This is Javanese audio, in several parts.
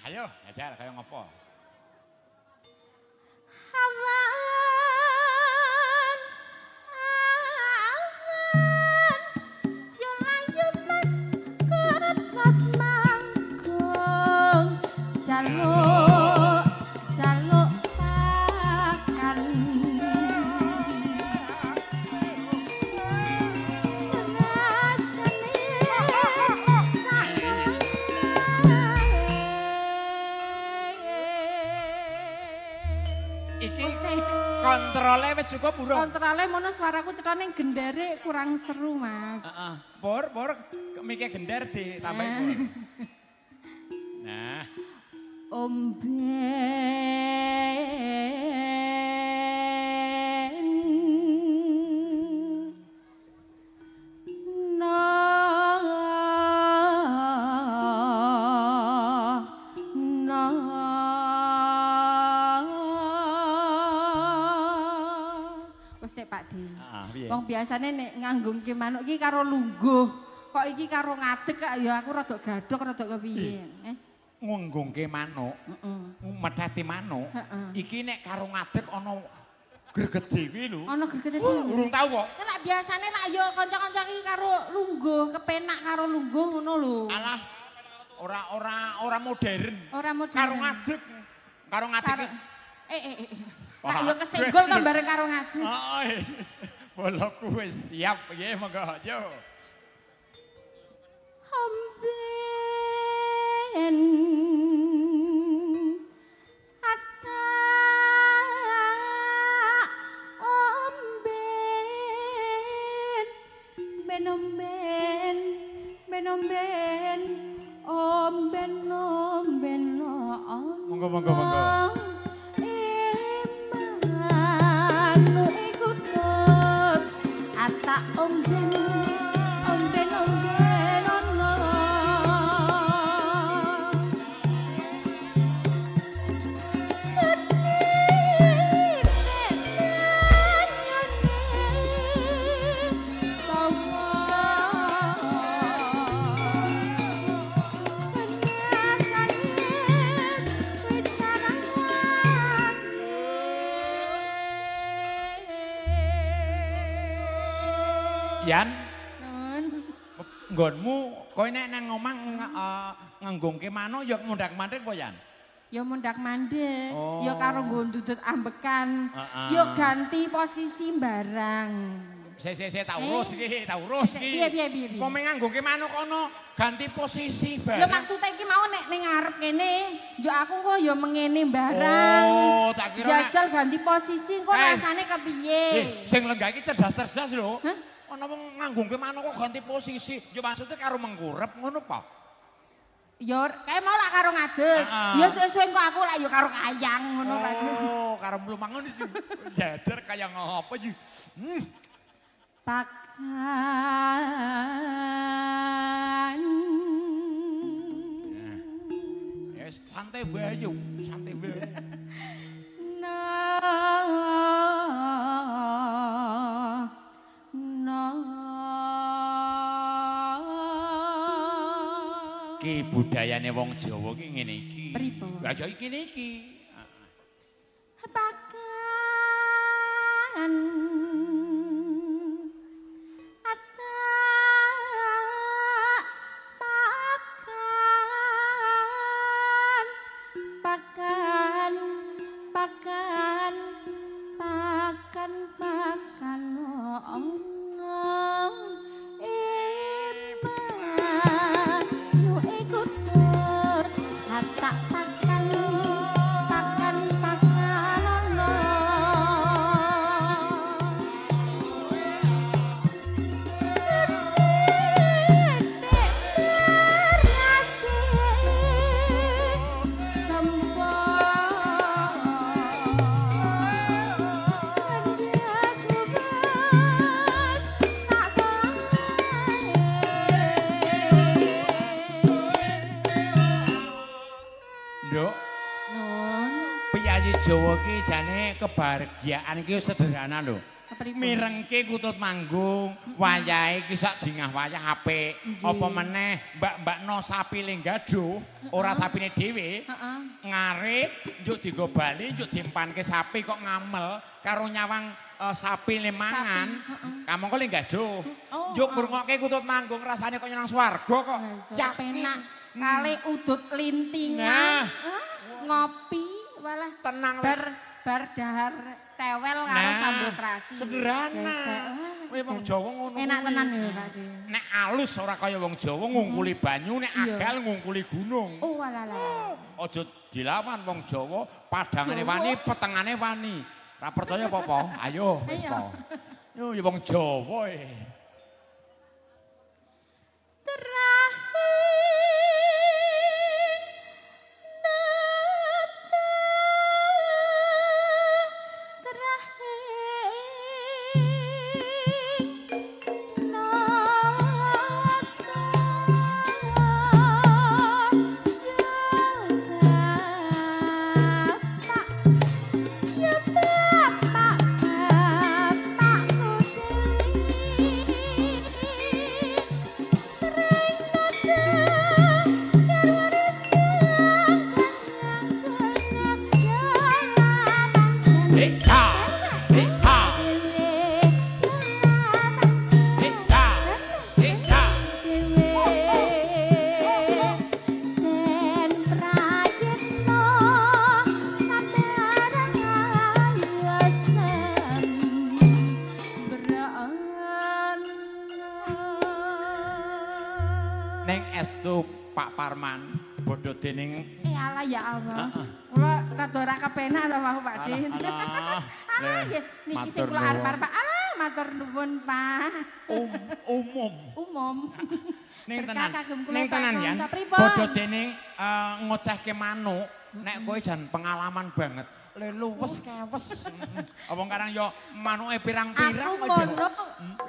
Ayo, jajal kaya ngopo? Awan awan yo layu mas ketot manggung jaluk jaluk pakan Iki kontrole wis cukup urung? Kontrole mono suaraku cetha ning gendere kurang seru, Mas. Heeh. Pur, pur, mike gender ditambahi pur. Nah, Omben no no. Wes sik Pak Di. Heeh, piye? Wong biasane nek nganggungke manuk iki karo lungguh. Kok iki karo ngadeg kak ya aku rada gadhok rada kepiye. Ngunggungke manuk, Heeh. metheti manuk. Heeh. Iki nek karo ngadeg ana greget dhewe lho. Ana gregete dhewe. Urung tau kok. Lah biasane lak yo kanca-kanca iki karo lungguh, kepenak karo lungguh ngono lho. Alah, ora ora ora modern. Ora modern. Karo ngadeg. Karo ngadeg. Eh. Lak yo kesenggol to bareng karo ngadeg. Heeh. Boloku wis siap nggih monggo yo. Omben atak omben ben omben ben omben omben omben Monggo, monggo, monggo. Emanu iku tut atak omben omben omben ono. Yan, nggonmu kowe nek nang omah nganggungke manuk ya mundak-mandek apa Yan? Ya mundak mandek, Oh. ya karo nggo ndudut ambekan, Heeh. ya ganti posisi barang. Sik sik sik tak urus iki, tak urus iki. Piye piye piye piye. Wong nganggungke manuk kono ganti posisi Ya barang. maksudnya iki mau nek ning ngarep kene, yo aku kok ya mengene barang. Oh, tak kira nek Jajal ganti posisi engko Eh. rasane kepiye? Sing lenggah iki cerdas-cerdas lho. Hah? Ana wong nganggungke manuk kok ganti posisi. Ya maksudnya karo mengkurep ngono pa? Ya kae mau lak karo ngadeg. Heeh. Ya suwe-suwe engko aku lak ya karo kayang ngono kan. Oh, karo mlumangun ngono iki. Jajar kaya ngopo iki. Pakan. Ya wis santai wae yo, santai wae. Na na. Ki budayane wong Jawa ki ngene iki. Pripun? Lah ya iki ngene iki. Pakan atak pakan pakan pakan pakan pakan ono emanu iku tut atak pakan pakan pakan ono. Nduk, Nun, piyayi Jawa ki jane kebahagiaan ki sederhana lho. Kepripun? Mirengke kutut manggung, wayahe iki sak jingah wayah apik. Apa meneh mbak-mbakno sapi lenggaduh, ora sapine dhewe. Heeh. Ngarit njuk digo bali, njuk dimpanke sapi kok ngamel karo nyawang sapi le mangan. Sapi, heeh. Kamangka lenggaduh. Oh, Njuk oh. ngrungokke kutut manggung rasane kok nang swarga kok. Yakin. Penak kali udut lintingan. Nah. Ah, ngopi walah Tenang le. bar bar dahar tewel karo Nah, sambel terasi. Sederhana. Gesek. Wah, Kowe wong jan. Jawa ngono. Enak kuwi. tenan ya Pak De. Nek alus ora kaya wong Jawa ngungkuli banyu, nek Iya. agal ngungkuli gunung. Oh walah lah. Aja dilawan wong Jawa, padangane Jawa. wani, petengane wani. Ra percaya apa-apa? Ayo wis Ayo. po. Yo ya wong Jawa e. Terakhir nata terakhir nata ya bapak ya bapak bapakku Eka, eka, eka, eka. Neng estu Pak Parman bodho dening Eh ala ya Allah. Kula rada ora kepenak ta mau Pak Din. Alah, Alah Le, ya niki sing matur kula nuwun. arep-arep Pak. Alah matur nuwun Pak. Umum. Umum. Ning Berkah tenan. kagem kula Ning tenan sak yan. kanca. Pripun? Bodho dening ngocehke manuk, nek kowe jan pengalaman banget. Le luwes kewes. Wong karang yo manuke pirang-pirang Aku aja. mono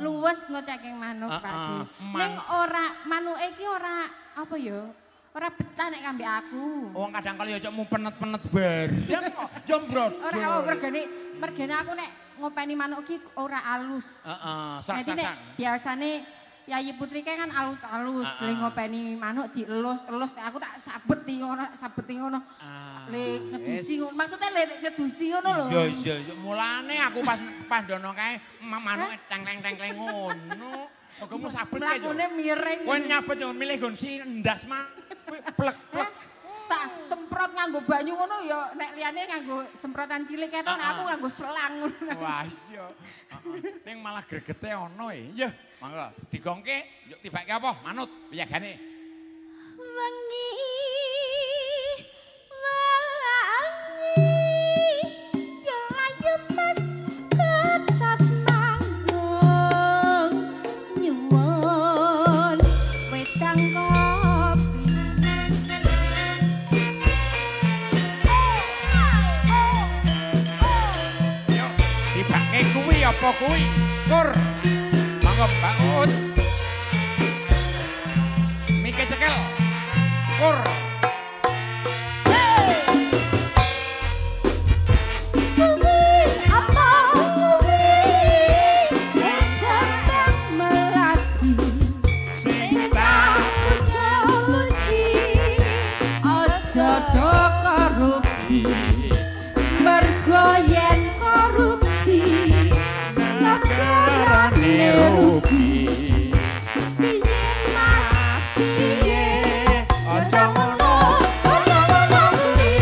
luwes ngocehke manuk Pak Heeh, Di. Ning ora manuke iki ora apa ya? Ora betah nek kambek aku. Wong kadang kala yo cok mupenet-penet bareng kok. Yo mbrodol. Ora apa mergane mergane aku nek ngopeni manuk iki ora alus. Heeh, Jadi nek sak-sak. biasane Yayi Putri kae kan alus-alus, Heeh. le ngopeni manuk dielus-elus nek aku tak sabeti ngono, tak sabeti ngono. Ah, Le ngedusi wis. ngono. Maksudnya le ngedusi ngono lho. Iya iya iya mulane aku pas pandono kae manuke teng-teng-teng ngono. Moga-moga sabet kae yo. Mlakune miring. Kowe nyabet yo milih nggon si ndas mah. Kowe plek-plek. Tak semprot nganggo banyu ngono ya nek liyane nganggo semprotan cilik kae to nek aku nganggo selang ngono. Wah iya. Heeh. Ning malah gregete ana e. Ya, mangga digongke, yuk tibake apa? Manut piyagane. Wengi wangi yo ayo pas tetap manggung nyuwun wedang kopi. Yo, tibake kuwi apa kuwi? Kur. Mangga Mbak Uut. Mike cekel. Kur. Kuwi apa kuwi wedang melati Sing tak puji aja do korupsi mergo yen korupsi negarane rugi piye mas piye Aja ngono. Aja ngono kuwi.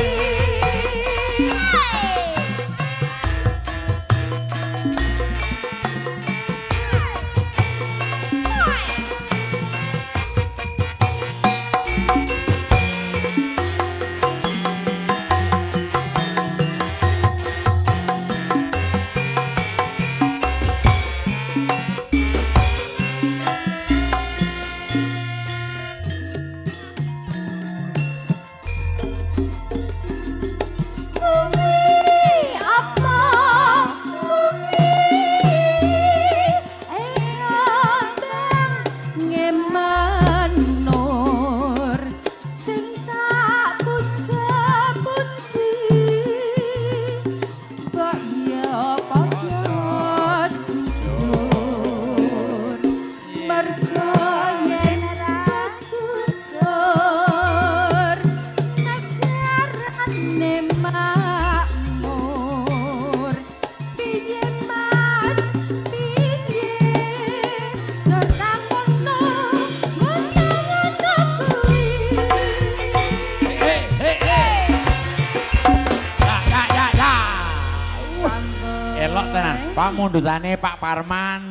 Elok tenan. Pamundhutane Pak Parman.